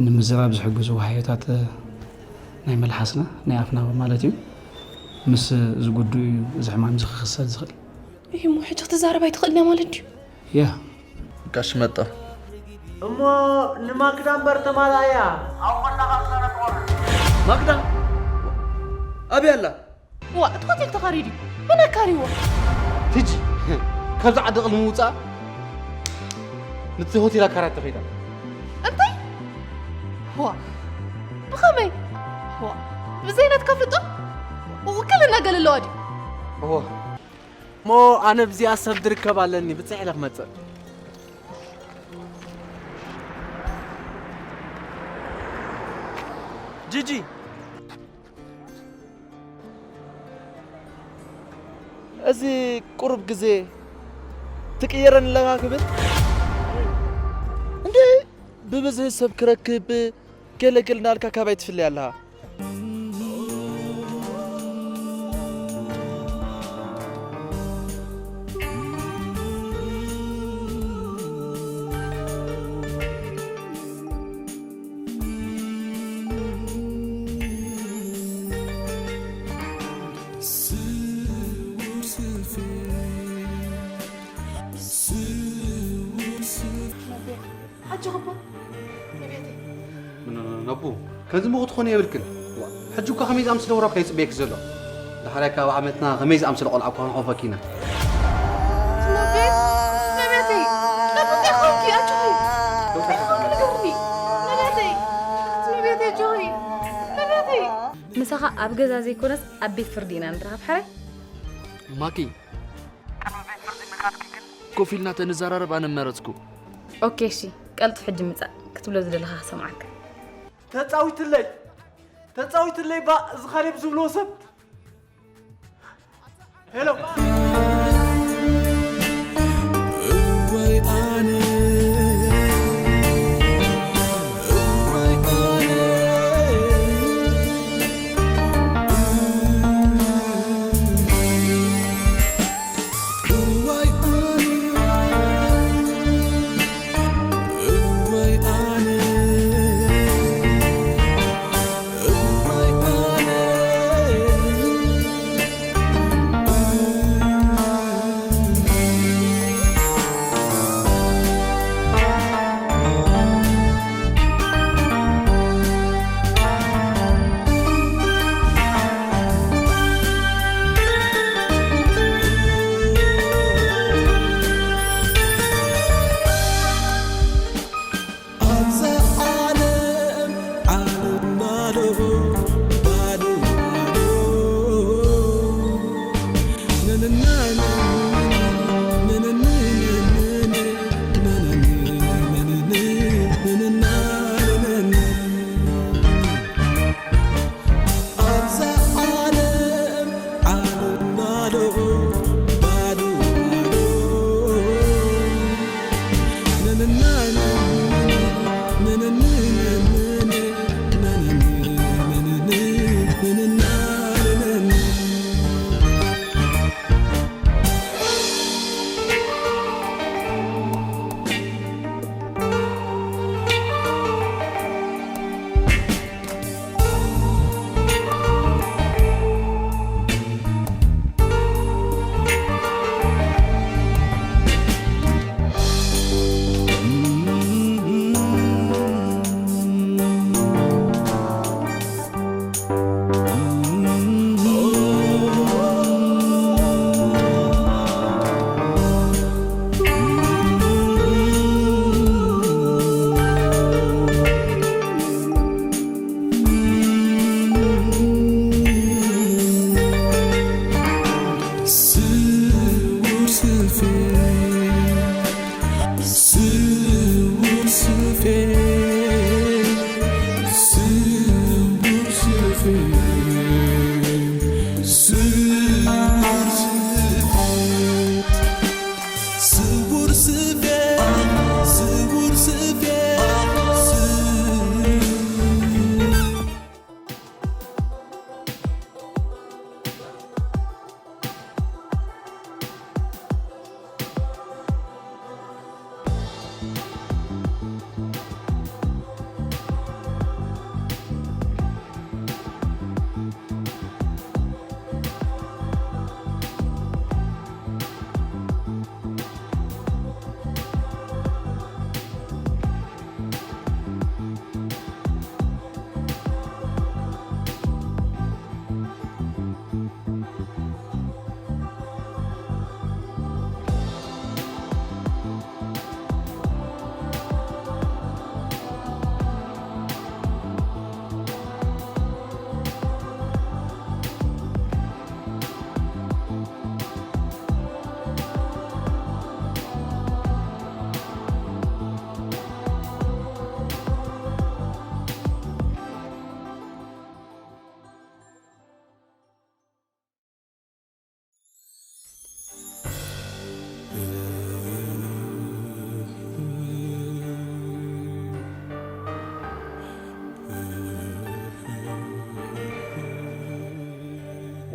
ንምዝራብ ዝሕግዙ ዋህዮታት ናይ መልሓስና፣ ናይ ኣፍና ማለት እዩ፣ ምስ ዝጉድኡ እዩ እዚ ሕማም እዚ ክኽሰት ዝኽእል። እዩ እሞ ሕጂ ክትዛረብ ኣይትኽእልን እያ ማለት ድዩ? ያ። ጋሽ መጣ። እሞ ንማክዳ እምበር ተማልኣያ። ማክዳ? ኣበይ ኣላ? ዋ፣ እቲ ሆቴል ተኻርዩ ድዩ? መን ኣካርይዎ? ትጂ፣ ካብዚ ዓዲ ቅድሚ ምውፃኣ ነቲ ሆቴል ኣካራይ ተኸይዳ። እንታይ? ዋ፣ ብኸመይ? ዋ፣ ብዘይ ናትካ ፍልጦ? ውክልና ገለ ኣለዋ ድዩ? ዋ፣ እሞ ኣነ ብዚኣ ሰብ ድርከብ ኣለኒ፣ ብፅሕ ኢለ ክመፅእ። ጂጂ፣ እዚ ቁሩብ ግዜ ትቅየረኒ ኣለኻ ክብል እንዴ? ብብዝሒ ሰብ ክረክብ ገለገል እናልካ ካባይ ትፍለይ ኣለኻ። ኣጆኺ እባ፣ ነቤተይ። ን-፣ ን-፣ ነቡ፣ ከምዚ እሞ ክትኾኒ የብልክን። ዋ፣ ሕጂ እኮ ከመይ ዝኣምስለ ውራብ ከይጽበየኪ ዘሎ። ዳሕራይ ካብ ዓመትና ከመይ ዝኣምስለ ቆልዓ እኳ ክንሖፈኪ ኢና። ነቤት-፣ ነቤተይ፣ ነቡ እንታይ ኾንኪ? ኣጆኺ። እንታይ ኾንኪ ንገርኒ? ነቤተይ፣ ነቤተይ፣ ኣጆኺ። ነቤተይ። ምሳኻ ኣብ ገዛ ዘይኮነስ ኣብ ቤት ፍርዲ ኢና ንራኸብ፣ ሕራይ? ማኪ፣ ቅድሚ ቤት ፍርዲ ምኻድኪ ግን ኮፍ ኢልና ተንዘራረብ ኣነ መረጽኩ። ኦኬ፣ እሺ፣ ቀልጥፍ ሕጂ ምጻእ፣ ክትብሎ ዝደለኻ ክሰምዓካ። ተጻዊትለይ፣ ተጻዊትለይ ባ፣ እዚ ካሌብ ዝብሎ ሰብ። ሄሎ። እዋይ ኣነ፣ እዋይ ኣነ። ኣብዛ ዓለም፣ ዓለም ባዶ፣ ባዶ፣ ባዶ። ኣብዛ ዓለም ዓለም ባዶ፣ ባዶ፣ ባዶ።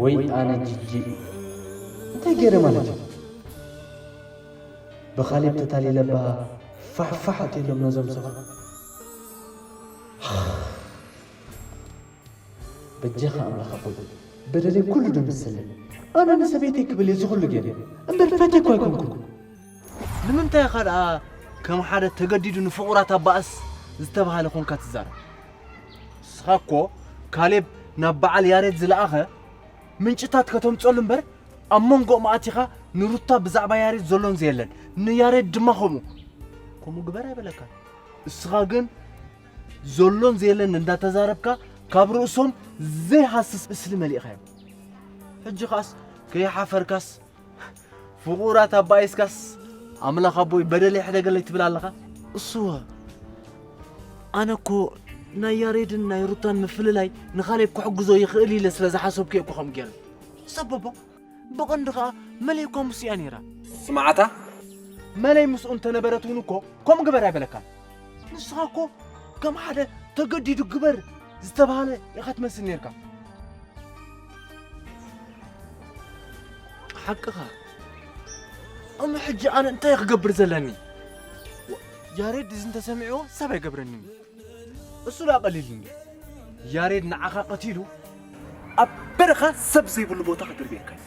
ወይ ኣነ ጅጂ እንታይ ገይረ ማለት እዩ? ብኻሌብ ተታሊለ እባ ፋሕፋሕ ኣትየሎም ነዞም ሰባት። በጃኻ ኣምላኽ ኣቦይ፣ በደለይ ኩሉ ደምስሰለይ። ኣነ ንሰበይተይ ክብል እየ እዚ ኩሉ ገይረ እምበር ፈትየ እኮ ኣይኮንኩን። ንምንታይ ኢኻ ደኣ ከም ሓደ ተገዲዱ ንፍቑራት ኣባእስ ዝተባህለ ኾንካ ትዛረብ? ንስኻ እኮ ካሌብ ናብ በዓል ያሬድ ዝለኣኸ ምንጭታት ከተምፀሉ እምበር ኣብ መንጎኦም ኣቲኻ ንሩታ ብዛዕባ ያሬድ ዘሎን ዘየለን ንያሬድ ድማ ከምኡ ከምኡ ግበር ኣይበለካን። እስኻ ግን ዘሎን ዘየለን እንዳተዛረብካ ካብ ርእሶም ዘይሃስስ እስሊ መሊእኻዮም። ሕጂ ኻስ ከይሓፈርካስ ፍቑራት ኣባይስካስ ኣምላኽ ኣቦይ በደለይ ሕደገለይ ትብል ኣለኻ? እሱዋ ኣነ እኮ ናይ ያሬድን ናይ ሩታን ምፍልላይ ንኻሌብ ክሕግዞ ይኽእል ኢለ ስለ ዝሓሰብኩ እየ እኮ ከም ገይረ። ሰበቦ ብቐንዱ ኸኣ መለይ እኳ ምስኡ እያ ነይራ። ስምዓታ መለይ ምስኡ እንተነበረት እውን እኮ ከምኡ ግበር ኣይበለካን። ንስኻ እኮ ከም ሓደ ተገዲዱ ግበር ዝተባህለ ኢኻ ትመስል ነይርካ። ሓቅኻ። እሞ ሕጂ ኣነ እንታይ ክገብር ዘለኒ? ያሬድ እዚ እንተሰሚዕዎ ሰብ ኣይገብረንን እዩ። እሱ ደኣ ቀሊል እንዲ። ያሬድ ንዓኻ ቀቲሉ ኣብ በረኻ ሰብ ዘይብሉ ቦታ ክድርብየካ እዩ።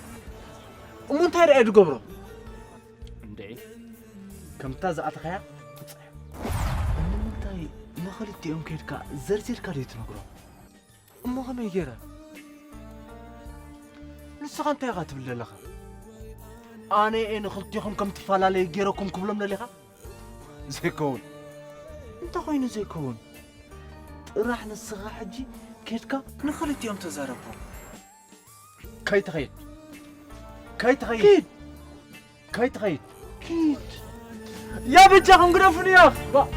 እሞ እንታይ ደኣ እዩ ዝገብሮ? እንድዒ ከምታ ዝኣተኻያ ውፅእ። ንምንታይ ንኽልቲኦም ከይድካ ዘርዚርካ ዘይትነግሮም? እሞ ከመይ ገይረ? ንስኻ እንታይ ኢኻ ትብል ዘለኻ? ኣነ እየ ንኽልቲኹም ከም ትፈላለዩ ገይረኩም ክብሎም ደሊኻ? ዘይከውን። እንታይ ኮይኑ ዘይከውን? ጥራሕ ንስኻ ሕጂ ኬድካ ንኽልቲኦም ተዛረብኩም። ከይትኸይድ። ከይትኸይድ። ኪድ። ከይትኸይድ። ኪድ። ያ በጃኹም ግደፉኒ ያ። ባ-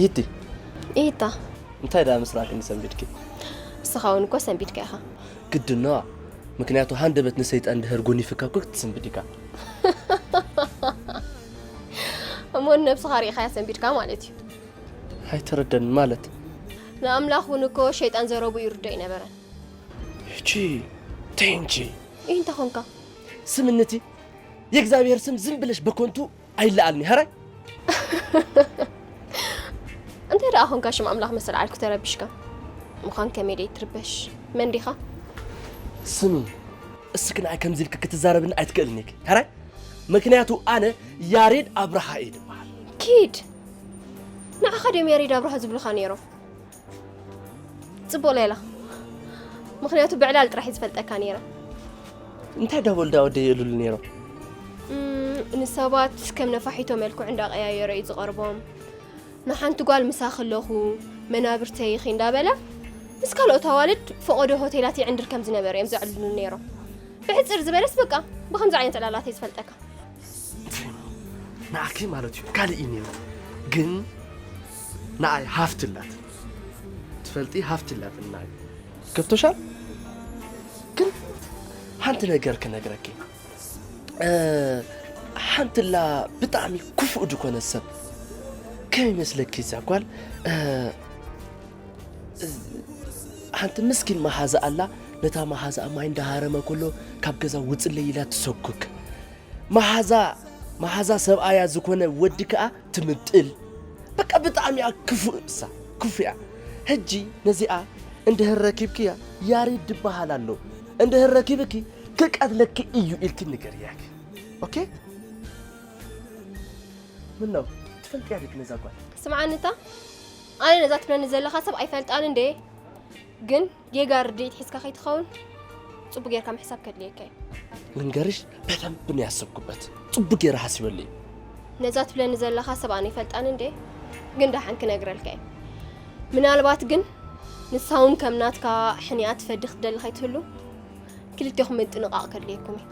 ይህቲ ይታ እንታይ ደኣ ምስራቅኒ ሰንቢድኪ? እስኻ እውን እኮ ሰንቢድካ ኢኻ። ግድና ምክንያቱ ሃንደበት ንሰይጣን ድህር ጎኒፍካ እኮ ክትስንብድ ኢካ። እሞ ንነብስኻ ርኢኻያ ሰንቢድካ ማለት እዩ። ኣይተረደን ማለት? ንኣምላኽ እውን እኮ ሸይጣን ዘረቡ ይርዶ ኣይነበረን። እቺ ተይ እንጂ። ይህ እንተ ኾንካ ስምንቲ የእግዚኣብሔር ስም ዝም ብለሽ በኮንቱ ኣይለኣልኒ ሀራይ እንታይ ደኣ ኾንካ ሽም ኣምላኽ መሰል ዓልኩ ተረቢሽካ ምዃን ከመይ ደይ ትርበሽ መን ዲኻ? ስሚ እስኪ ንዓይ ከምዚ ኢልክ ክትዛረብኒ ኣይትክእልኒ ኢኪ ሀራይ ምክንያቱ ኣነ ያሬድ ኣብርሃ እየ ዝበሃል። ኪድ ንዓኻ ድዮም ያሬድ ኣብርሃ ዝብሉኻ ነይሮም? ጽቡቕ ሌላ ምኽንያቱ ብዕላል ጥራሕ እየ ዝፈልጠካ ነይረ። እንታይ ዳበሉ ዳ ወደይ የእልሉ ነይሮም? እም፣ ንሰባት ከም ነፋሒቶ መልክዑ እንዳቐያየረ እዩ ዝቐርቦም። ንሓንቲ ጓል ምሳኺ ኣለኹ መናብርተይ ኢኺ እንዳበለ ምስ ካልኦት ኣዋልድ ፈቐዶ ሆቴላት ይዕንድር ከም ዝነበረ እዮም ዘዕልሉ ነይሮም። ብሕጽር ዝበለስ በቃ ብኸምዚ ዓይነት ዕላላት እየ ዝፈልጠካ። ንዓኪ ማለት እዩ ካልእ እዩ ነይሩ ግን ንዓይ ሃፍቲ ኣላት ትፈልጢ ሃፍቲ ኣላት ንዓይ ገብቶሻል ግን ሓንቲ ነገር ክነግረኪ ሓንትላ ብጣዕሚ ክፉእ ድኮነ ሰብ ከመይ መስለኪ እዛ ጓል ሓንቲ ምስኪን መሓዛ ኣላ ነታ መሓዛ ማይ እንዳሃረመ ከሎ ካብ ገዛ ውፅለይ ኢላ ትሰኩክ መሓዛ መሓዛ ሰብኣያ ዝኾነ ወዲ ከኣ ትምጥል በቃ ብጣዕሚ እያ ክፉእ እሳ ክፉእ እያ ሕጂ ነዚኣ እንድህር ረኪብክያ ያሬድ ድበሃል ኣሎ እንድህር ረኪብኪ ክቀትለኪ እዩ ኢልኪ ንገርያኪ ኦኬ ምነው ትፈልጥያ ድክ ነዛ ጓል ስምዓኒ እታ ኣነ ነዛ ትብለኒ ዘለኻ ሰብ ኣይፈልጣን እንደ ግን ጌጋ ርድኢት ሒዝካ ከይትኸውን ጽቡቅ ጌርካ ምሕሳብ ከድልየካ እዩ። ልንገርሽ፣ በደንብ ነው ያሰብኩበት። ጽቡቅ ገይረ ሐሲበልኝ። ነዛ ትብለኒ ዘለኻ ሰብ ኣነ ይፈልጣን እንዴ? ግን ደሓን ክነግረልካ እየ። ምናልባት ግን ንሳ እውን ከም ናትካ ሕንያ ትፈዲ ክትደሊ ከይትህሉ፣ ክልቴኹም ምጥንቓቕ ከድልየኩም እዩ።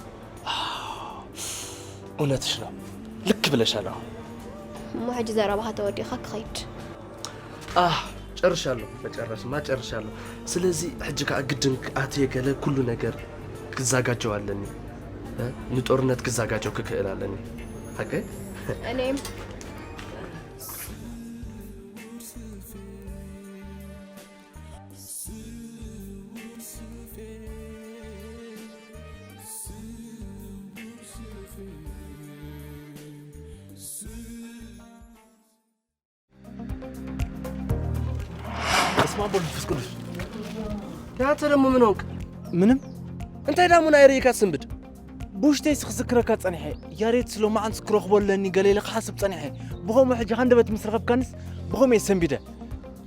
እውነትሽ ነው፣ ልክ ብለሻል። አሁን እሞ ሕጂ ዘረባኻ ተወዲእካ ክኸይድ። አህ ጨርሻለሁ፣ መጨረስማ ጨርሻለሁ። ስለዚህ ሕጂ ከዓ ግድን ኣትየ ገለ ኩሉ ነገር ክዘጋጀው ኣለኒ፣ እ? ንጦርነት ክዘጋጀው ክክእል ኣለኒ። ኦኬ? እኔም በስመ አብ ወወልድ ወመንፈስ ቅዱስ። ያንተ ደግሞ ምን ሆንክ? ምንም። እንታይ ዳሙን አይረይካ ትስንብድ? ብውሽተይ ስክዝክረካ ጸኒሐ። ያሬድ ስለ መዓንስ ክረኽቦ ኣለኒ ገለ ኢለ ክሓስብ ጸኒሐ። ብኸምኡ ሕጂ ሃንደበት ምስ ረኸብካንስ ብኸምኡ እየ ሰንቢደ።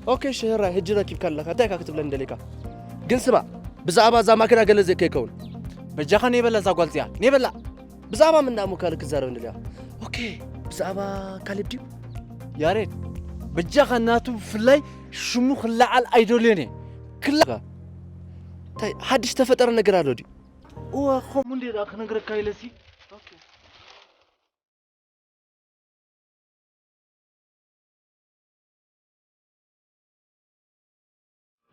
ኦኬ፣ እሺ፣ ሕራይ፣ ሕጂ ረኪብካ ኣለኻ። እንታይ ኢኻ ክትብለኒ ደሊኻ? ግን ስማ፣ ብዛዕባ እዛ ማኪና ገለ ዘይከይከውን። በጃኻ ነይ በላ እዛ ጓል እዚኣ። ነይ በላ። ብዛዕባ ምን ዳሞ ካልእ ክዛረብ እንደልያ? ኦኬ፣ ብዛዕባ ካሌብ ድዩ? ያሬድ፣ በጃኻ ናቱ ብፍላይ ሽሙ ክለዓል ኣይደልዮን እየ። ክላ እንታይ ሓድሽ ተፈጠረ ነገር ኣሎ ድዩ? እወ፣ ከምኡ እንዴ ደኣ ክነግረካ ኢለሲ። ኦኬ።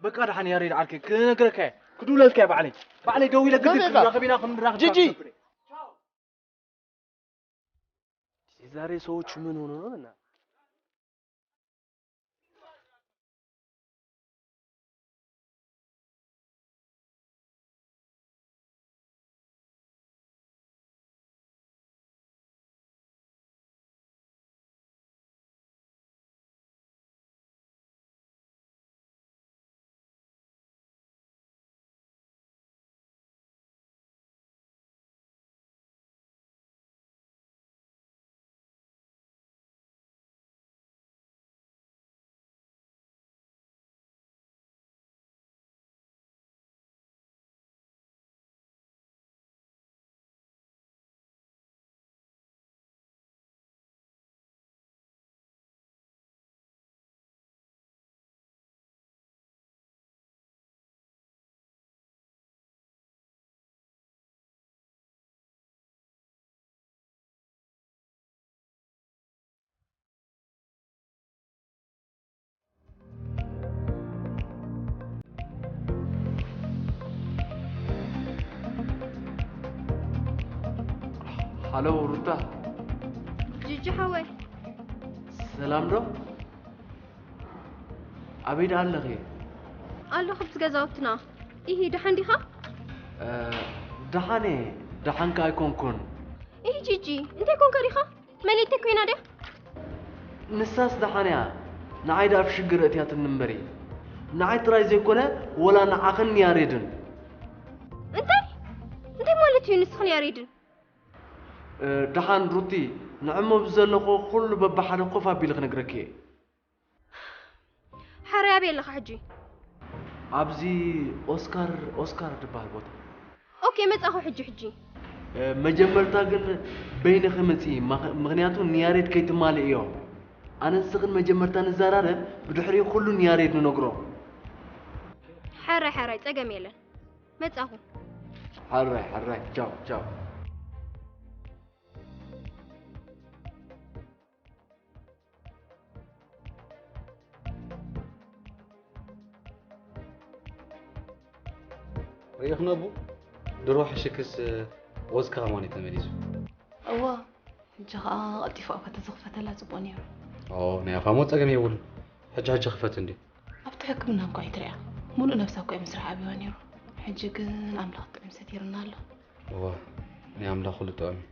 በቃ ደሓን ያሬድ ዓርከይ ክነግረካ እየ። ክድውለልካ እየ ባዕለይ። ባዕለይ ደዊለ ግድን ክንራኸብ ኢና ክንራኸብ ጂጂ! ካብ ዝገብር እየ። ዛሬ ሰዎቹ ምን ሆኖ ነው እና ሃሎ ሩታ። ጂጂ ሓወይ። ሰላም ዶ? ኣበይ ደኣ ኣለኺ? ኣለኹ ኣብቲ ገዛውትና። ኢሂ ደሓን ዲኻ? ደሓን እየ፣ ደሓንካ ኣይኮንኩን። ኢሂ ጂጂ እንታይ ኮንካ ዲኻ? መሌተ ኮይና ድያ? ንሳስ ደሓን እያ፣ ንዓይ ደኣ ኣብ ሽግር እትያትኒ እምበሪ። ንዓይ ጥራይ ዘይኮነ ወላ ንዓኽን ንያሬድን። እንታይ እንታይ ማለት እዩ ንስኽን ያሬድን? ደሓን ሩቲ፣ ንዕሞ ብዘለኹ ኩሉ በብሓደ ኮፍ ኣቢለ ክነግረኪ እየ። ሓራይ ኣበይ ኣለኻ ሕጂ? ኣብዚ ኦስካር ኦስካር ዝበሃል ቦታ። ኦኬ መጻኹ ሕጂ ሕጂ። መጀመርታ ግን በይንኺ ምጺ፣ ምኽንያቱ ንያሬድ ከይትማልእዮ። ኣነ ንስኽን መጀመርታ ንዘራረብ፣ ብድሕሪኡ ኩሉ ንያሬድ ንነግሮ። ሓራይ ሓራይ ጸገም የለን። መጻኹ። ሓራይ ሓራይ ቻው ቻው። ርኢኽን ኣቡ? ድሮ ሕሽክስ ወዝካ ከማን እዩ ተመሊሱ። እወ፣ ሕጂ ኸኣ ቀልጢፉ ኣፋ ተዝኽፈተላ ጽቡቕ ነይሩ። ኦ፣ ናይ ኣፋ እሞ ጸገም የብሉን። ሕጂ ሕጂ ክፈት እንድዩ። ኣብቲ ሕክምና እንኳ ኣይትሪኣ። ሙሉእ ነብሳ እኮ እዩ ምስራሕ ኣብይዋ ነይሩ። ሕጂ ግን ኣምላኽ ጥዑም ሰቲሩና ኣሎ። እወ፣ ናይ ኣምላኽ ኩሉ ጥዑም እዩ።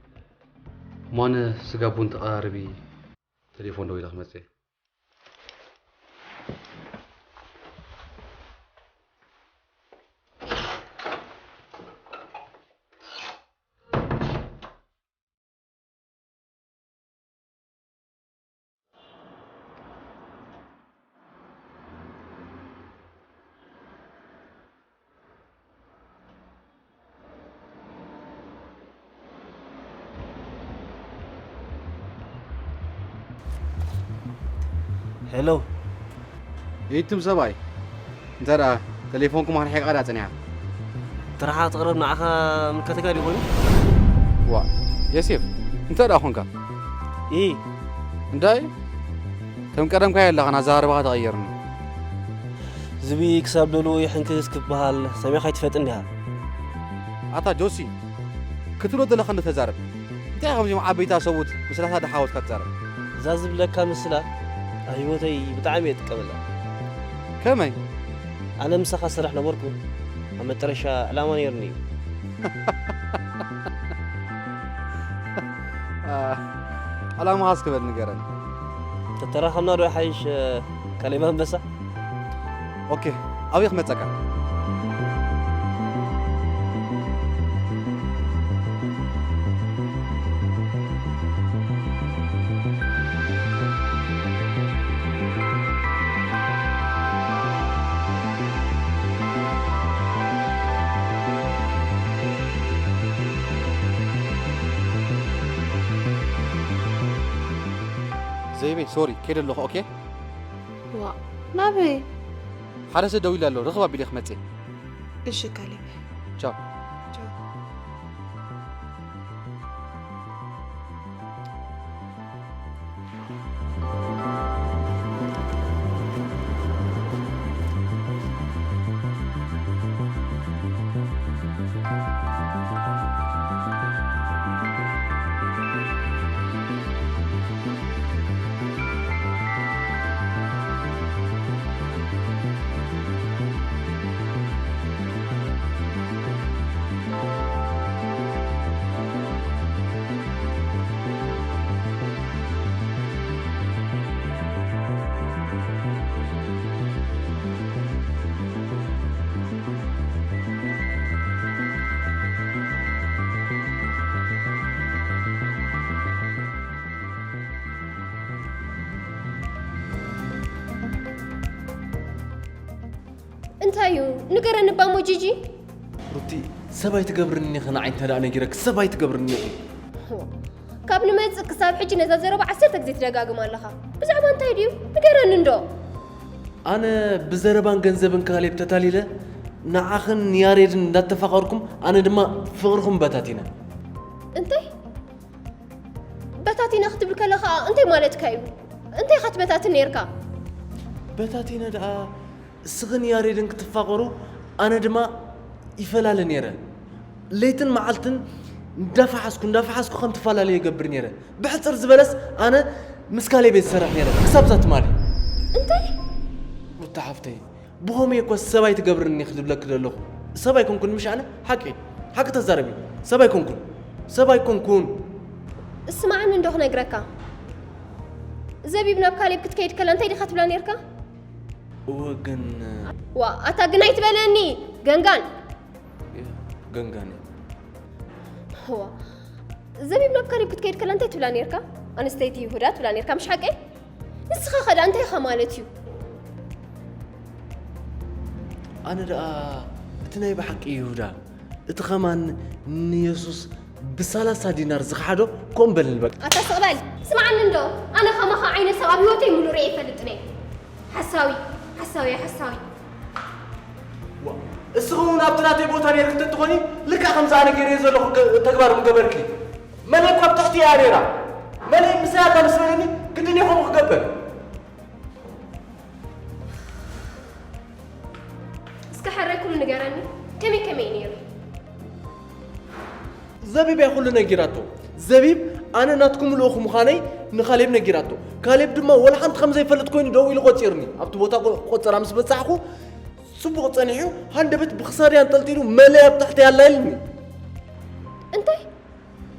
እሞ ኣነ ስጋ ቡን ተቐራርቢ። ቴሌፎን ደው ኢለ ክመጽእ እየ። ሄሎ። ይትም ሰብኣይ፣ እንተ ደኣ ተሌፎንኩም ኣርሒቓ ደኣ ጸኒሓ? ትርሓቕ ትቕረብ ንዓኻ ምልከተካ ድዩ ኮይኑ? ዋ፣ የሴፍ፣ እንተ ደኣ ኾንካ? ኢ። እንታይ? ከም ቀደምካ የለኻን፣ ኣዘራርባኻ ተቐየርኒ። ዝብኢ ክሳብ ደልዎ ይሕንክስ ክበሃል ሰሚዕካ ኣይትፈልጥን ዲኻ? ኣታ ጆሲ፣ ክትብሎ ዘለኻ እንዶ ተዛረብ። እንታይ ከምዚኦም ዓበይቲ ሰብኡት ምስላታ ደሓወትካ ትዛረብ? እዛ ዝብለካ ምስላ ኣብ ህይወተይ ብጣዕሚ እየ እጥቀመላ። ከመይ? ኣነ ምሳኻ ዝሰርሕ ነበርኩ። ኣብ መጠረሻ ዕላማ ነይሩኒ እዩ። አ፣ ዕላማኻ እስኪ በል ንገረኒ። ተተራኸብና ዶ ይሓይሽ፣ ካሌብ ኣንበሳ? ኦኬ፣ ኣበይ ክመጸካ? ዘይበይ፣ ሶሪ፣ ከይደ ኣለኹ፣ ኦኬ? ዋ፣ ናበይ? ሓደ ሰብ ደው ኢለ ኣሎ፣ ርኽብ ኣቢለ ክመጽእ። እሺ፣ ካሌብ። ቻው። ቻው። እንታይ እዩ? ንገረኒ እባ እሞ ጂጂ። ሩቲ፣ ሰብ ኣይትገብርኒ ኢኺ፣ ንዓይ እንተ ደኣ ነጊረኪ ሰብ ኣይትገብርኒ ኢኺ። ካብ ንመጽእ ክሳብ ሕጂ ነዛ ዘረባ ዓሰርተ ግዜ ትደጋግማ ኣለኻ። ብዛዕባ እንታይ ድዩ? ንገረኒ እንዶ። ኣነ ብዘረባን ገንዘብን ካሌብ ተታሊለ፣ ንዓኽን ንያሬድን እንዳተፋቐርኩም፣ ኣነ ድማ ፍቕርኹም በታቲነ። እንታይ? በታቲነ ክትብል ከለኻ እንታይ ማለትካ እዩ? እንታይ ኢኻ ትበታትን ነይርካ? በታቲነ ደኣ፣ እስኽን ያሬድን ክትፋቐሩ፣ ኣነ ድማ ይፈላለ ነይረ። ለይትን መዓልትን እንዳፈሓስኩ፣ እንዳፈሓስኩ ከም ትፈላለዩ ይገብር ነይረ። ብሕጽር ዝበለስ፣ ኣነ ምስ ካሌብ እየ ዝሰርሕ ነይረ፣ ክሳብ እዛ ትማሊ። እንታይ? ሩታ ሓፍተይ፣ ብኸመይ እኮ ሰብ ኣይትገብርኒ ክትብለኪ ዘለኹ። ሰብ ኣይኮንኩን ምሽ ኣነ? ሓቂ፣ ሓቂ ተዛረቢ። ሰብ ኣይኮንኩን። ሰብ ኣይኮንኩን። ስማዕኒ እንዶ ክነግረካ። ዘቢብ ናብ ካሌብ ክትከይድ ከላ እንታይ ዲኻ ትብላ ነይርካ? እወ ግን ዋ፣ ኣታ ግን ኣይትበለኒ። ገንጋን። ገንጋን። ዋ፣ ዘቢብ ናብ ካሌብ ክትከይድ ከላ እንታይ ትብላ ነይርካ? ኣንስተይቲ ይሁዳ ትብላ ነይርካ፣ ምሽ ሓቀይ? ንስኻ ኸ ደኣ እንታይ ኢኻ ማለት እዩ? ኣነ ደኣ እቲ ናይ ብሓቂ ይሁዳ፣ እቲ ኸማን ንየሱስ ብሳላሳ ዲናር ዝኸሓዶ ከምኡ በልኒ በቃ። ኣታ ስቕ በል። ስምዓኒ እንዶ፣ ኣነ ኸማኻ ዓይነት ሰብ ኣብ ህይወተይ ሙሉ ርእየ ኣይፈልጥን እየ። ሓሳዊ፣ ሓሳዊ፣ ሓሳዊ። ዋ፣ እስኺ እውን ኣብቲ ናተይ ቦታ ነይርኪ እንተትኾኒ፣ ልክዕ ከምዚ ኣነ ገይረዮ ዘለኹ ገ-፣ ተግባር ምገበርኪ። መለይ እኳ ኣብ ትሕቲ እያ ነይራ። መለይ ምሳይ ኣላ ምስ በለኒ፣ ግድን እየ ከምኡ ክገብር። እስከ ሕራይ ኩሉ ንገረኒ፣ ከመይ ከመይ እዩ ነይሩ? ዘቢብ እያ ኩሉ ነጊራቶ። ዘቢብ ኣነ ናትኩም ልኡኽ ምዃነይ ንካሌብ ነጊራቶ። ካሌብ ድማ ወላ ሓንቲ ከም ዘይፈልጥ ኮይኑ ደው ኢሉ ቆጺሩኒ። ኣብቲ ቦታ ቆ-፣ ቆጸራ ምስ በጻሕኩ ጽቡቕ ጸኒሑ፣ ሃንደበት ብኽሳደይ ኣንጠልጢሉ መለይ ኣብ ታሕተይ ኣላ ኢሉኒ። እንታይ?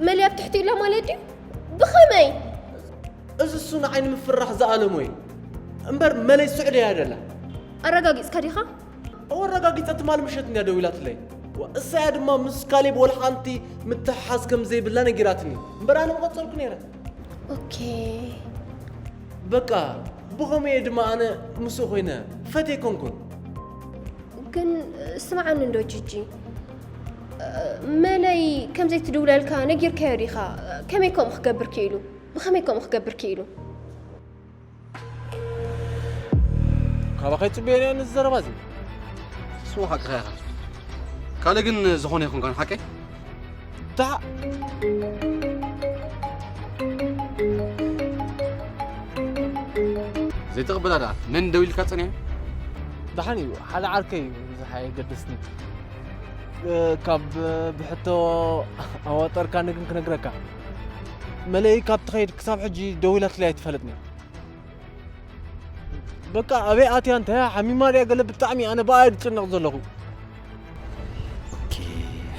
መለይ ኣብ ትሕቲ ኢላ ማለት ድዩ? ብኸመይ? እዚ እሱ ንዓይ ንምፍርራሕ ዝኣለሞ እዩ። እምበር መለይ ስዑድያ እያ ደላ። ኣረጋጊጽካ ዲኻ? እወ፣ ኣረጋጊጸ ትማሊ ምሸት እንድያ ደዊላትለይ። ዋ፣ እሳ እያ ድማ ምስ ካሌብ ወላ ሓንቲ ምትሕሓዝ ከም ዘይብላ ነጊራትኒ። እምበር ኣነ ምቐጸልኩ ነይረ። ኦኬ። በቃ፣ ብኸመይ እየ ድማ ኣነ ምስኡ ኮይነ? ፈትየ ኣይኮንኩን። ግን ስምዓኒ እንዶ ጂጂ፣ መለይ ከም ዘይትድውለልካ ነጊርካዮ ዲኻ? ከመይ ከምኡ ክገብር ክኢሉ? ብኸመይ ከምኡ ክገብር ክኢሉ? ካባኻ ይጽበዮ ነይረ ነዚ ዘረባ እዚ። ስሙ ሓቅኻ ኢኻ። ካልእ ግን ዝኾነ ይኹን ካን ሓቀይ? ታ- ዘይተቐበላ ደኣ መን ደው ኢልካ ጸኒሐ? ደሓን እዩ፣ ሓደ ዓርከይ እዩ፣ ብዙሕ ኣየገድስን። እ፣ ካብ ብሕቶ ኣዋጠርካኒ ግን ክነግረካ። መለይ ካብ ትኸይድ ክሳብ ሕጂ ደው ኢላትለይ ኣይትፈልጥን እያ። በቃ ኣበይ ኣትያ፣ እንታይ ሓሚማ ድያ ገለ ብጣዕሚ ኣነ ብኣያ ዝጭነቕ ዘለኹ። ኦኬ፣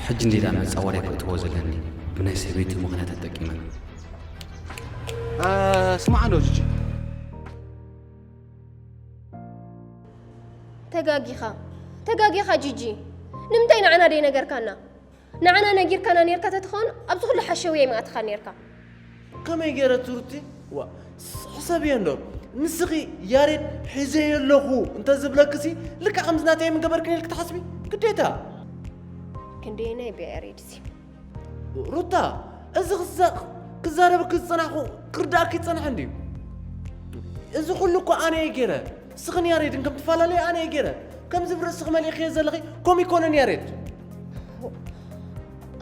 ሕጂ እንዴ ደኣ መጻወርያ ክእትዎ ዘለኒ ብናይ ሰበይቲ ምኽንያት ተጠቂመ። እ፣ ስማዕ እንዶ ጂጂ። ተጋጊኻ፣ ተጋጊኻ ጂጂ። ንምንታይ ንዓና ደይነገርካና? ንዓና ነጊርካና ኔርካ ተትኸውን ኣብዚ ኩሉ ሓሸውየ ኣይምኣትኻን ኔርካ። ከመይ ገይረ ትሩቲ? ዋ፣ ስ-፣ ሕሰብዮ እንዶ። ንስኺ ያሬድ ሒዘዮ ኣለኹ እንተ ዝብለክሲ ልክዕ ከምዚ ናተይ ምገበርክን ኢልክ ትሓስቢ? ግዴታ። ክንደየናይ ብያ ያሬድሲ? ሩታ፣ እዚ ክዛ-፣ ክዛረበኪ ዝጸናሕኩ ክርዳእኪ ይጸንሐ እንድዩ። እዚ ኩሉ እኮ ኣነ እየ ገይረ። እስኽን ያሬድን ከም ትፈላለዩ ኣነ እየ ገይረ። ከምዚ ብርእስኺ መሊእኽዮ ዘለኺ ከምኡ ይኮነን ያሬድ።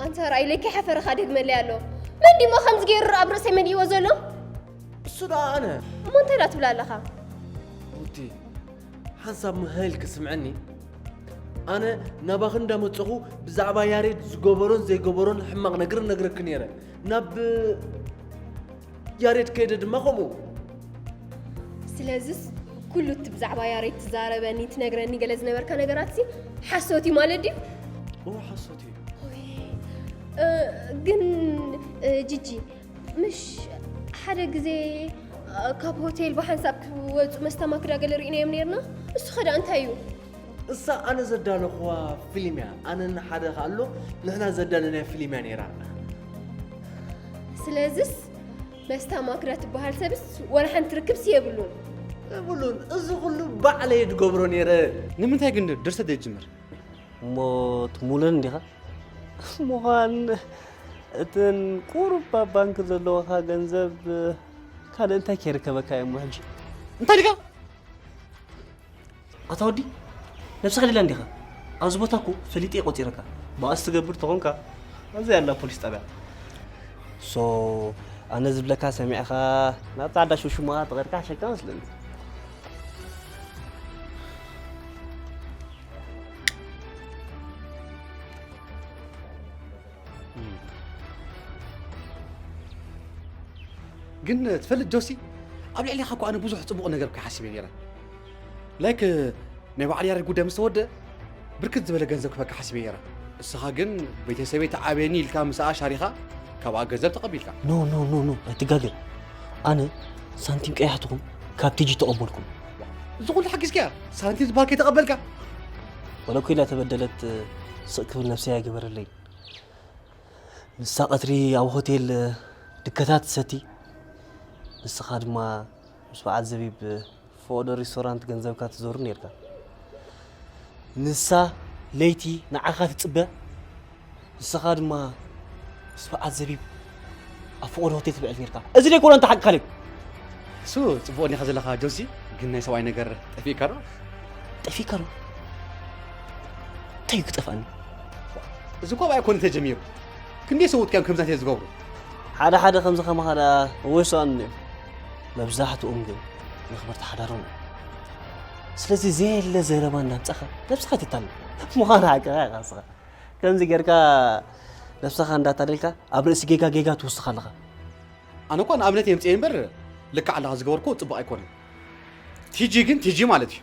ኣንታ ርኣይ ለኪ ሓፈረኻ ደግመለይ ኣሎ። መን ዲሞ ከምዚ ገይሩ ኣብ ርእሰይ መሊእዎ ዘሎ? እሱ ደኣ ኣነ። እሞ እንታይ ደኣ ትብል ኣለኻ? ሩቲ፣ ሓንሳብ መሃ ኢልኪ ስምዕኒ። ኣነ ናባኺ እንዳመጸኹ ብዛዕባ ያሬድ ዝገበሮን ዘይገበሮን ሕማቕ ነገር ነግረኪ ነይረ። ናብ ያሬድ ከይደ ድማ ከምኡ። ስለዝስ ኩሉ እቲ ብዛዕባ ያሬድ ትዛረበኒ፣ ትነግረኒ ገለ ዝነበርካ ነገራትሲ ሓሶት እዩ ማለት ድዩ? እወ፣ ሓሶት እዩ። ኦይ፣ እ፣ ግን፣ እ፣ ጂጂ፣ ምሽ ሓደ ግዜ፣ እ፣ ካብ ሆቴል ብሓንሳብ ክወጹ መስታማክዳ ገለ ርኢናዮም ኔርና። እሱ ኸ ደኣ እንታይ እዩ? እሳ ኣነ ዘዳለኽዋ ፊልም እያ። ኣነን ሓደ ከኣ ኣሎ፣ ንሕና ዘዳለናያ ፊልም እያ ነይራ። ስለዝስ መስታማክዳ ትበሃል ሰብስ ወላ ሓንቲ ርክብሲ የብሉን። የብሉን። እዚ ኩሉ ባዕለይ ድገብሮ ነይረ። ንምንታይ ግን ድርሰት ዘይትጅምር? እሞ ትሙለን እንዲኻ? ምዃን እተን ቁሩብ ኣብ ባንክ ዘለዋኻ ገንዘብ ካልእ እንታይ ከይርከበካ እሞ ሕጂ? እንታይ ኢልካ? ኣታ ወዲ፣ ነብስኻ ሌላ እንዲኻ? ኣብዚ ቦታ እኮ ፈሊጠ እየ ቆጺረካ። ባእሲ ትገብር ተኾንካ፣ ኣብዚ ኣላ ፖሊስ ጣብያ። ሶ፣ ኣነ ዝብለካ ሰሚዕኻ፣ ናብ ጻዕዳ ሹሽማ ተቐይርካ ሓሸካ መስለኒ። ግን ትፈልጥ ጆሲ፣ ኣብ ልዕሌኻ እኮ ኣነ ብዙሕ ጽቡቕ ነገር እኮ ሓሲበ ነይረ። ላይክ፣ ናይ በዓል ያሬድ ጉዳይ ምስ ተወደ፣ ብርክት ዝበለ ገንዘብ ክበካ ሓሲበ ነይረ። እስኻ ግን ቤተሰበይ ተዓብየኒ ኢልካ ምስኣ ሻሪኻ፣ ካብኣ ገንዘብ ተቐቢልካ። ኖ፣ ኖ፣ ኖ፣ ኖ፣ ኣይትጋገ። ኣነ ሳንቲም ቀያሕትኹም ካብ ቲጂ ተቐበልኩም። እዚ ኩሉ ሓጊዝካያ፣ ሳንቲም ዝበሃል ከይተቐበልካ? ወለኮ ኢላ ተበደለት፣ ስቕ ክብል ነብሰይ ኣይገበረለይ። ንሳ ቀትሪ ኣብ ሆቴል ድከታት ትሰቲ፣ ንስኻ ድማ ምስ በዓል ዘቢብ ፈቐዶ ሬስቶራንት ገንዘብካ ትዘሩ ነይርካ። ንሳ ለይቲ ንዓኻ ትጽበ፣ ንስኻ ድማ ምስ በዓል ዘቢብ ኣብ ፈቐዶ ሆቴል ትብዕል ነይርካ። እዚ ደይኮነ እንተ ሓቂ ካሌብ? እሱ ጽቡቕ እንዲኻ ዘለኻ ጆሲ፣ ግን ናይ ሰብኣይ ነገር ጠፊእካ ዶ? ጠፊእካ ዶ? እንታይ እዩ ክጠፍኣኒ? እዚ እኮ ኣብኣ ኣይኮነ ተጀሚሩ። ክንደይ ሰብኡት እዮም ከምዚ ናተይ ዝገብሩ? ሓደ ሓደ ከምዚ ከማኻ ደኣ እወ ይስኣኑ እዮም። መብዛሕትኦም ግን መኽበርቲ ሓዳሮም እዮም። ስለዚ ዘየለ ዘረባ እንዳምጻኻ ነብስኻ ኣይተታልል። ምዃኑ ሓቅኻ ኢኻ ንስኻ። ከምዚ ጌርካ ነብስኻ እንዳታለልካ ኣብ ርእሲ ጌጋ ጌጋ ትውስኽ ኣለኻ። ኣነ እኮ ንኣብነት የምጽኤ እምበር ልክዕ ኣለኻ ዝገበርኩ ጽቡቕ ኣይኮነን። ቲጂ ግን ቲጂ ማለት እዩ።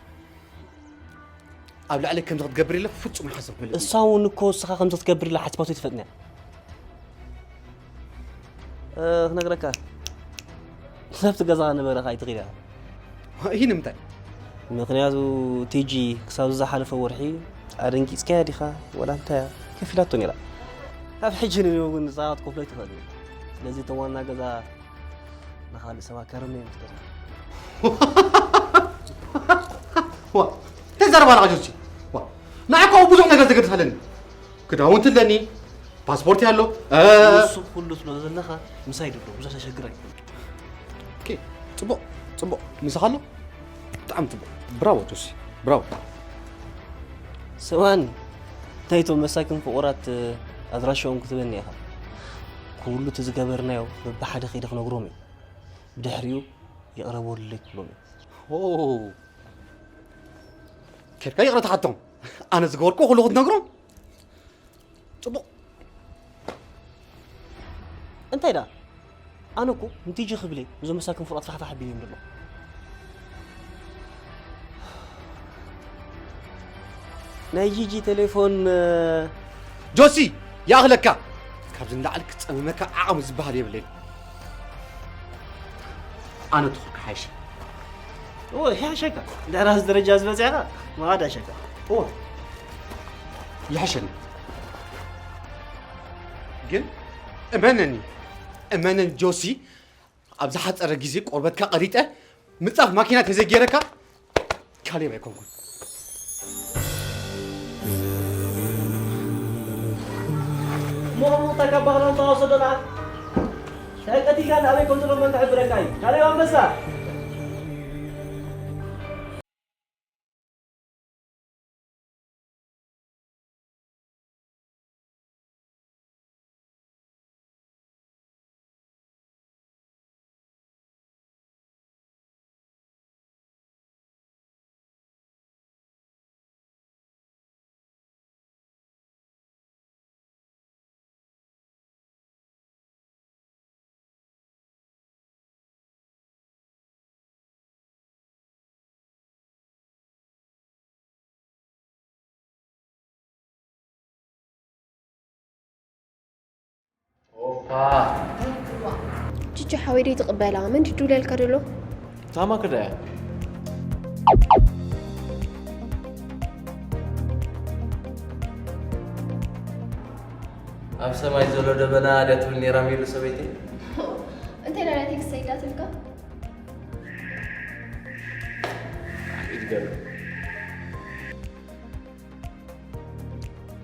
ኣብ ልዕሊ ከምዚ ክትገብር ኢለ ፍጹም ኣይሓሰብኩን። እሳ እውን እኮ ንስኻ ከምዚ ክትገብር ኢላ ሓሲባቶ ኣይትፈልጥን እያ። እ፣ ክነግረካ፣ ናብቲ ገዛኻ ንበረኻ ኣይትኺድ ኢኻ። ይህ ንምንታይ? ምኽንያቱ ቲጂ ክሳብ ዝሓለፈ ወርሒ ኣደንጊጽካያ ዲኻ ወላ እንታይ እያ ከፊላቶ ነይራ። ካብ ሕጂ ንንየው ግን ንስኻ ክትከፍሎ ኣይትኽእልን። ስለዚ እቶም ዋና ገዛ ንኻልእ ሰብ ኣካርም እዮም ዝገዝኡ። ዋ፣ እንታይ ዘረባ ኣለኻ ጆርጂ? ዋ፣ ንዓይ እኮ ብዙሕ ነገር ዘገድስ ኣለኒ። ክዳውንቲ ኣለኒ፣ ፓስፖርት ኣሎ። እ፣ ንሱ ኩሉ ትብሎ ዘለኻ ምሳይ ድሎ፣ ብዙሕ ዘሸግር ኣይኮነን። ኦኬ፣ ጽቡቕ፣ ጽቡቕ። ምሳኻ ኣሎ? ብጣዕሚ ጽቡቕ። ብራቮ ጆሲ፣ ብራቮ። ሰማኒ፣ እንታይ እቶም መሳኪን ፍቑራት ኣድራሻኦም ክትበኒ ኢኻ? ኩሉ እቲ ዝገበርናዮ በብሓደ ከይደ ክነግሮም እዩ። ብድሕሪኡ ይቕረ በሉለይ ክብሎም እዩ። ኦ፣ ከድካ ይቕረ ትሓቶም። ኣነ ዝገበርኩ ኩሉ ክትነግሮም? ጽቡቕ። እንታይ ደኣ? ኣነ እኮ ንቲጂ ክብል እየ፣ ነዞም መሳኪን ፍጡራት ፋሕፋሕ ኣቢለ እዮም ዘለኹ። ናይ ጂጂ ቴሌፎን፣ እ፣ ጆሲ፣ ይኣኽለካ። ካብዚ ንላዕሊ ክጸምመካ ዓቕሚ ዝበሃል የብለይን። ኣነ ትኹር ክሓይሽ። እወ፣ ይሓሸካ። እንድሕር ኣብዚ ደረጃ ዝበጺሕካ፣ ምኻድ ይሓሸካ። እወ፣ ይሕሸኒ። ግን እመነኒ፣ እመነኒ ጆሲ፣ ኣብ ዝሓጸረ ግዜ ቆርበትካ ቀሊጠ ምጻፍ ማኪና ተዘይገይረካ ካሌብ ኣይኮንኩን። ሞሙቕ ተከባህሎም ተዋሰዶ ደኣ። ተቀቲልካ ናበይ ከም ዘሎ መን ክሕብረካ እዩ? ካሌብ ኣንበሳ። ኦፋ። ጅጅ ሓወይ ደይ ትቕበላ? መን ድድውለልካ ደሎ? ታማ ክዳ እያ። ኣብ ሰማይ ዘሎ ደበና ድያ ትብል ነይራ ሚሉ ሰበይቲ? እንታይ ናይ ቴክስት ሰይዳትልካ? ኢድ ገለ።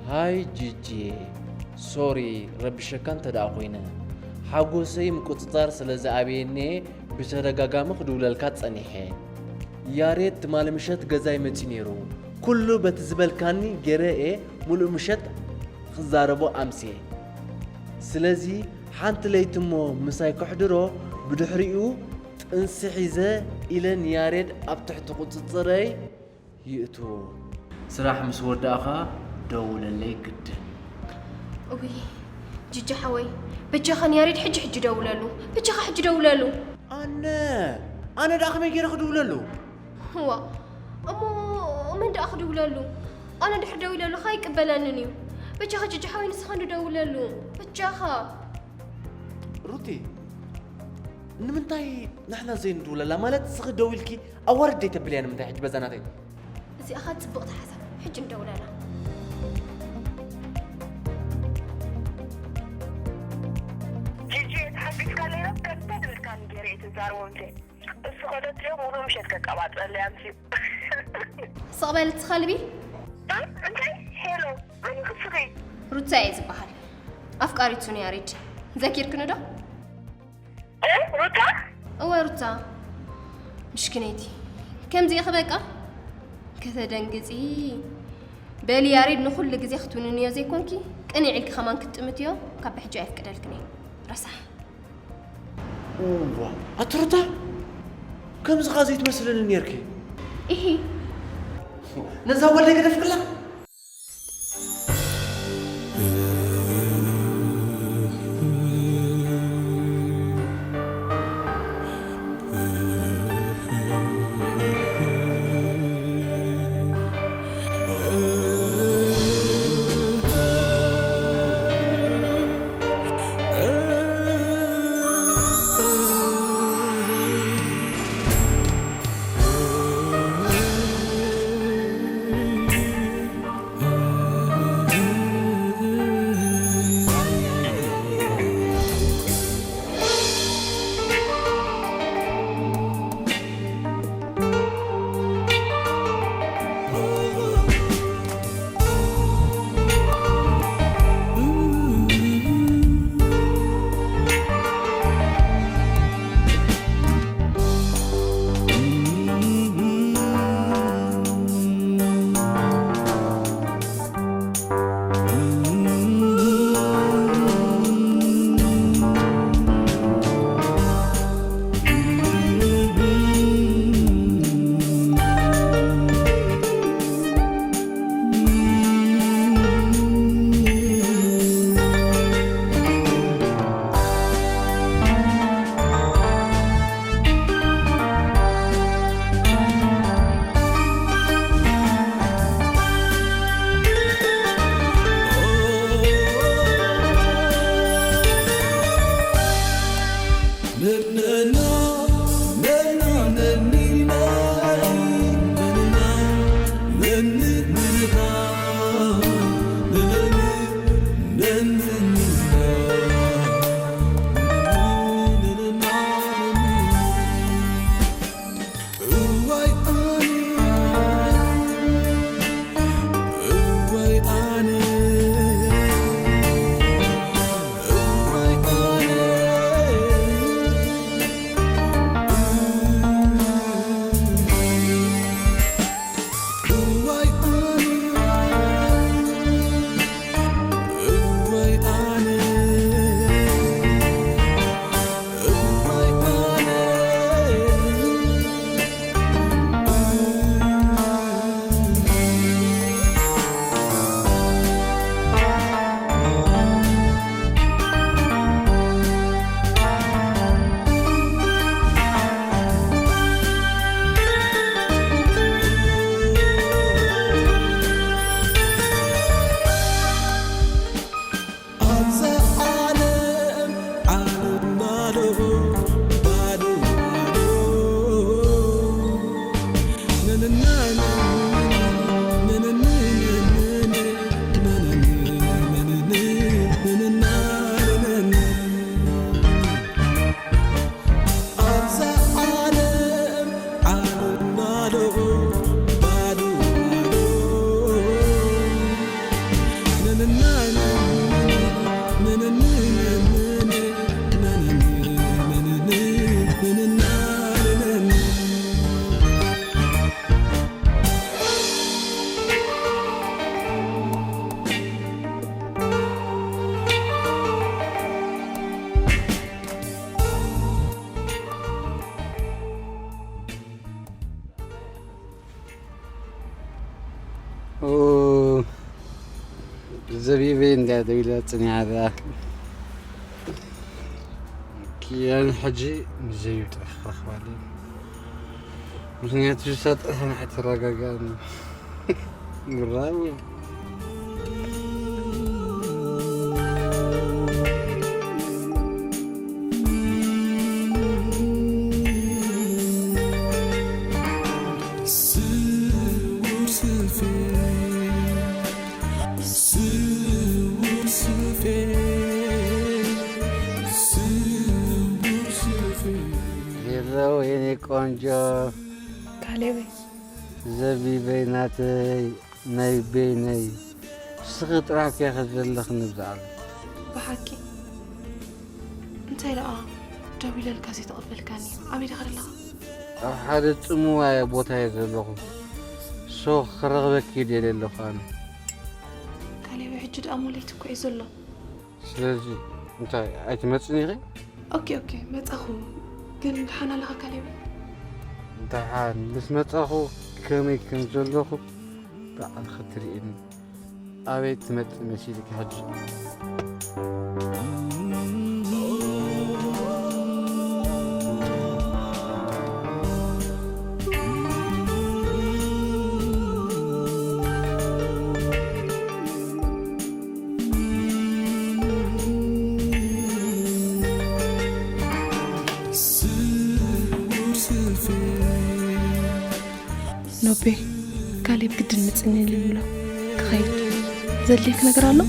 ሃይ ጂጂ፣ ሶሪ ረቢሸካ እንተ ደኣ ኮይነ። ሓጎሰይ ምቁጽጻር ስለ ዝኣበየኒ ብተደጋጋሚ ክድውለልካ ጸኒሐ። ያሬድ ትማሊ ምሸት ገዛይ መጺኡ ነይሩ። ኩሉ በቲ ዝበልካኒ ገይረ እየ ምሉእ ምሸት ክዛረቦ ኣምስየ። ስለዚ ሓንቲ ለይቲ እሞ ምሳይ ከሕድሮ፣ ብድሕሪኡ ጥንሲ ሒዘ ኢለ ንያሬድ ኣብ ትሕቲ ቁጽጽረይ ይእትዎ። ስራሕ ምስ ወዳእኻ ደውለለይ ግድን። እውይ፣ ጅጅ ሓወይ፣ በጃኻ ንያሬድ ሕጂ ሕጂ ደውለሉ። በጃኻ ሕጂ ደውለሉ። ኣነ፣ ኣነ ደኣ ከመይ ገይረ ክድውለሉ? እዋ፣ እሞ መን ደኣ ክድውለሉ? ኣነ ድሕር ደዊለሉ ኣይቅበለንን እዩ። በጃኻ ጅጅ ሓወይ፣ ንስኻ እንዶ ደውለሉ። በጃኻ። ሩቲ፣ ንምንታይ ንሕና ዘይንድውለላ? ማለት፣ ስኺ ደዊልኪ ኣዋርደይ ተብልያ ንምንታይ ሕጂ በዛ ናተይ? እዚኣ ኸኣ ጽብቕቲ ሓሳብ። ሕጂ ንደውለላ። ጂጂ፣ ተሓጒስካ ነይረ፣ ከተ ድልካ ንገይረ እየ ትዛረቦም ዘ-፣ እሱ ኸደትዮ ሙሉ ምሸት ከቀባጥረለይ ኣምስዩ። ስቕ በል እቲ ኸልቢ። እ? እንታይ? ሄሎ፣ መን ኢኺ ስኺ? ሩታ እየ ዝበሃል። ኣፍቃሪቱ ንያሬድ። ዘኪርክኒ ዶ? እ? ሩታ? እወ፣ ሩታ። ምሽክነይቲ። ከምዚ ኢኺ በቃ? ከተደንግጺ። በሊ ያሬድ ንኹሉ ግዜ ክትውንንዮ ዘይኮንኪ፣ ቅንዕ ኢልኪ ከማን ክትጥምትዮ፣ ካብ ብሕጂ ኣየፍቅደልክን እየ። ረሳሕ። እዋ፣ ኣቲ ሩታ፣ ከምዚ ኸኣ ዘይትመስልኒ ኔርኪ። ኢሂ። ነዛ ጓል ደይ ገደፍክላ? ዘቢበይ እንዳ ደው ኢላ ጽኒዓ ደኣ። ኪያን ሕጂ ንዘቢብ ጥራሕ ክረኽባለ። ምኽንያቱ ንሳ ጥራሕ ንዓይ ተረጋግኣኒ። ብራቮ። ስውር ስፌ፣ ስውር ስፌ፣ ስውር ስፌ። ሄሎ የኔ ቆንጆ። ካሌበይ። ዘቢበይ ናተይ፣ ናይ በይነይ። ንስኺ ጥራሕ እኮ ኢኺ ዘለኽኒ ብዛዕባ። ብሓቂ? እንታይ ደኣ ደው ኢለልካ ዘይተቐበልካኒ? ኣበይ ዲኻ ዘለኻ? ኣብ ሓደ ጽምዋ ቦታ እየ ዘለኹ። ሶ ክረኽበኪ ደልየ ኣለኹ ኣነ። ካሌበይ፣ ሕጂ ደኣ ሞሌት እኮ እዩ ዘሎ። ስለዚ እንታይ ኣይትመጽን ኢኺ? ኦኬ፣ ኦኬ፣ መጻኹ። ግን ደሓን ኣለኻ ካሌብ? ደሓን ምስ መጻኹ ከመይ ከም ዘለኹ ባዕልኺ ትርእይኒ። ኣበይ ትመጽእ መሲልኪ ሕጂ? ኖቤ፣ ካሌብ ግድን ምጽን ኢሉ ኣሎ። ክኸይድ። ዘድልየክ ነገር ኣሎ?